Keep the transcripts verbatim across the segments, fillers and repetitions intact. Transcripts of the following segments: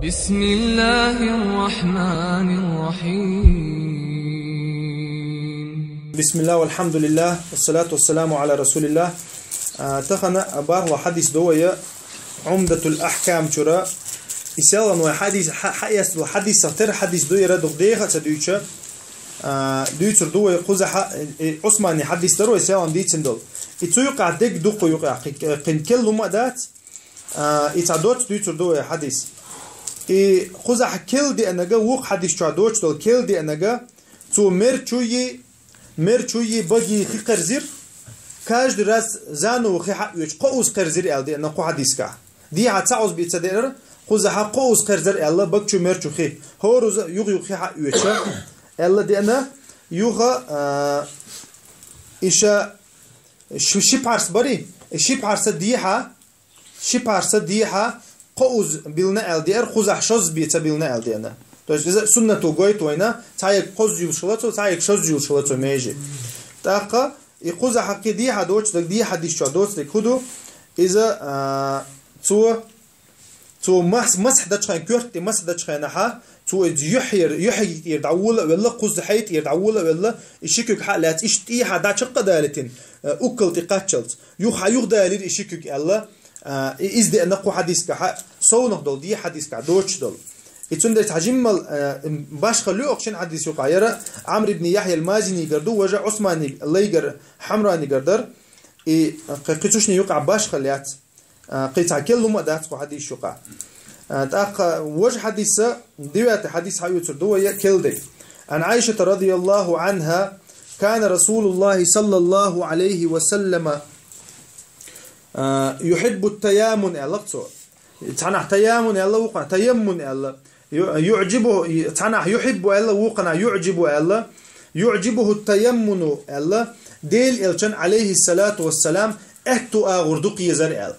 بسم الله الرحمن الرحيم. بسم الله والحمد لله والصلاة والسلام على رسول الله. А, тахан бархӀлагӀа хьадис ду вай Умдатул Ахкам чура. И селхан вай хьадис, хьа-, хьаэцна хьадисах тера хьадис ду, яра дукха деха ца дуьйцу. А, дуьйцур ду вай кхузахьа, э, Ӏусмана хьадис дара вай селхан дийцина долу. И цу юкъахь дерг ду кху юкъахь, кхин, кхин керла хӀума а дац. А, и цхьа доцца дуьйцур ду вай хьадис. И кхузахь керла деанарг, вукху хьадис чохь доцуш долу керла деанарг, цо мер чу йи, мер чу йи, баги хи кхерзира, каждый раз заново хи хьаоьцу, кхузза кхерзира аьлла деана кху хьадисехь. Дехьа цхьа кхузза бен ца деара, кхузахьа кхузза кхерзира аьлла, баг чу, мер чу хи. ХӀоразза юха-юха хи хьаоьцу аьлла деана, юха, а, иша ши, ши пхьарс бари, и ши пхьарса дехьа, ши пхьарса дехьа кхузза билна аьлла деара, кхузахь шозза бен ца билна аьлла деана. То есть иза суннато гойту вайна, цхьаерг кхозза юьллуш хилла цо, цхьаерг шозза юьллуш хилла цо меже. ТӀаккха и кхузахь кхин дехьа доцуш дерг, дехьа хьадис чохь доцу дерг хӀун ду? Иза, а, цо, цо мас-, масхь дечу хенахь, коьрта тӀе масхь дечу хенахьа, цо иза юьхьера, юьхьига тӀера дӀавола а велла, кхузза хьай тӀера дӀавола а велла, и ши куьг хьа а лаьцна, иштта тӀехьа дӀа чаккха а далийтина, а, уккал тӀе кхаччалц. Юха, юха далийра и ши куьг аьлла, а, и иза деана кху хьадисехь, совнах долу дехьа хьадисехь доцуш долу. И цундела цхьа жиммал, а, башха лоьху шина хьадис юкъахь яра Ӏамр ибн Яхья ал-Мазинигара ду, важа Ӏусманиг-, лайгара Хьамранигара дара, и кхи-, кхин цу шинна юкъахь башха лаьцна. А, кхин цхьа керла хӀума а дац кху хьадис юкъахь. А, тӀаккха важа хьадиса, девятый хьадис хьаоьцур ду вай керла дерг. عن عائشة رضي الله عنها: كان رسول الله صلى الله عليه وسلم, а, يحب التيامن, аьлла цо. Цхьанахь таямун аьлла, вукхунахь таяммун аьлла. Ю-, يعجبه, цхьанахь يحب аьлла, вукхунахь يعجب аьлла. يعجبه التيمن аьлла. Делан элчан, عليه الصلاة والسلام, аьтту агӀор дукха езар аьлла.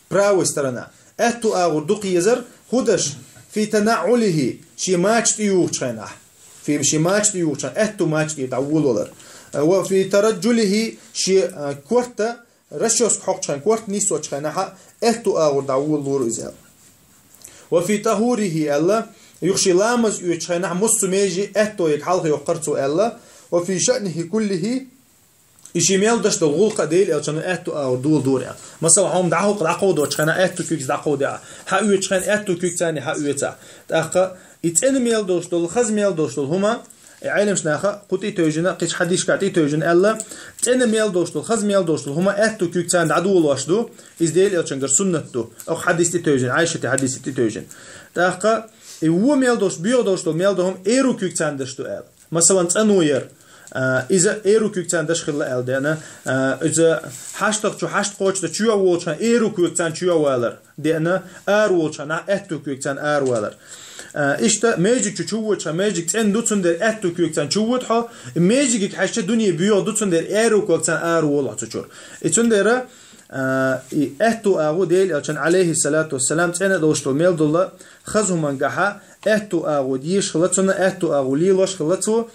Правая сторона. Аьтту агӀор дукха езар, хӀун деш, في تنعله, шен мача тӀеюхучу хенахь. Фи-, шен мача тӀеюхучу хенахь, аьтту мача тӀера дӀаволавалар. وفي ترجله, шен, а, корта, расческа хьокхучу хенахь, корта нисочу хенахь, аьтту агӀор дӀаволалора иза аьлла. وفي طهوره аьлла, юха шен ламаз оьцучу хенахь, массо а меже аьттуйга хьалха йоккхура цо аьлла. وفي شأنه كله, и шен мел деш долу гӀуллакх а Делан элчано аьтту агӀор доладора аьлла. Масала, хьо дӀахьокху, дӀакховдочу хенахь аьтту куьгца дӀакховда ахь. Хьаоьцучу хенахь аьтту куьгцаний хьаоьцу ахь. ТӀаккха и цӀена мел долуш долу, хаза мел долуш долу хӀума, и Ӏеламнаха кху тӀе тевжина, кхечу хьадисашкахь тӀе тевжина аьлла, цӀена мел долуш долу, хаза мел долуш долу хӀума аьтту куьгцаний дӀадолош ду, иза Делан элчангара суннат ду. Оха хьадис тӀе тевжина, Ӏайшата хьадис тӀе тевжина. ТӀаккха и вон мел долуш, боьха долуш долу мел долу хӀума эру куьгцаний деш ду аьлла. Масалан, цӀано яр, а, иза эру куьгцаний деш хилла аьлла деана, а, иза хьаштах чу хьашт кхочуш чоь волчу хенахь эру куьгцаний чоь валар деана, ара волчу хенахь аьтту куьгцаний ара валар. А, иштта межиг чу чу воьдучу хенахь, межиг цӀена ду, цундела аьтту куьгцаний чу воьду хьо, межигиг хьаьжча дуьне боьха ду, цундела эру куьгцаний ара волу хьо цу чуьра. И цундела, а, и аьтту агӀо Делан элчан, Ӏалайхи салату вассалам, цӀена долуш долу мел долу хаза хӀумангахьа аьтту агӀо дезаш хилла, цунна аьтту агӀо лелош хилла цо.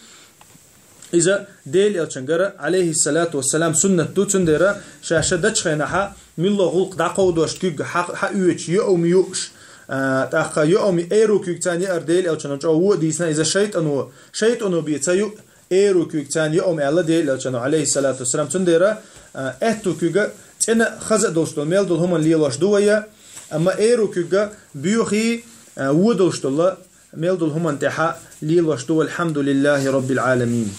Иза Делан элчангара, Ӏалайхи салату вассалам, суннат ду, цундела ша ша дечу хенахьа, милла гӀуллакх дӀакховдош куьг хьа-, хьаоьцуш, йоам юуш, а, тӀаккха йоам, эру куьгцаний яар Делан элчано чӀогӀа вон а дийцина, иза шайтӀано, шайтӀано бен ца ю, эру куьгцаний йоам аьлла Делан элчано, Ӏалайхи салату вассалам. Цундела, а, аьтту куьга цӀена, хаза а долуш долу мел долу хӀуманна лелош ду вай, амма эру куьга боьхий, а, вон долуш долу мел долу хӀуманна тӀехьа лелош ду, валхьамдулиллахи раббил Ӏаламин.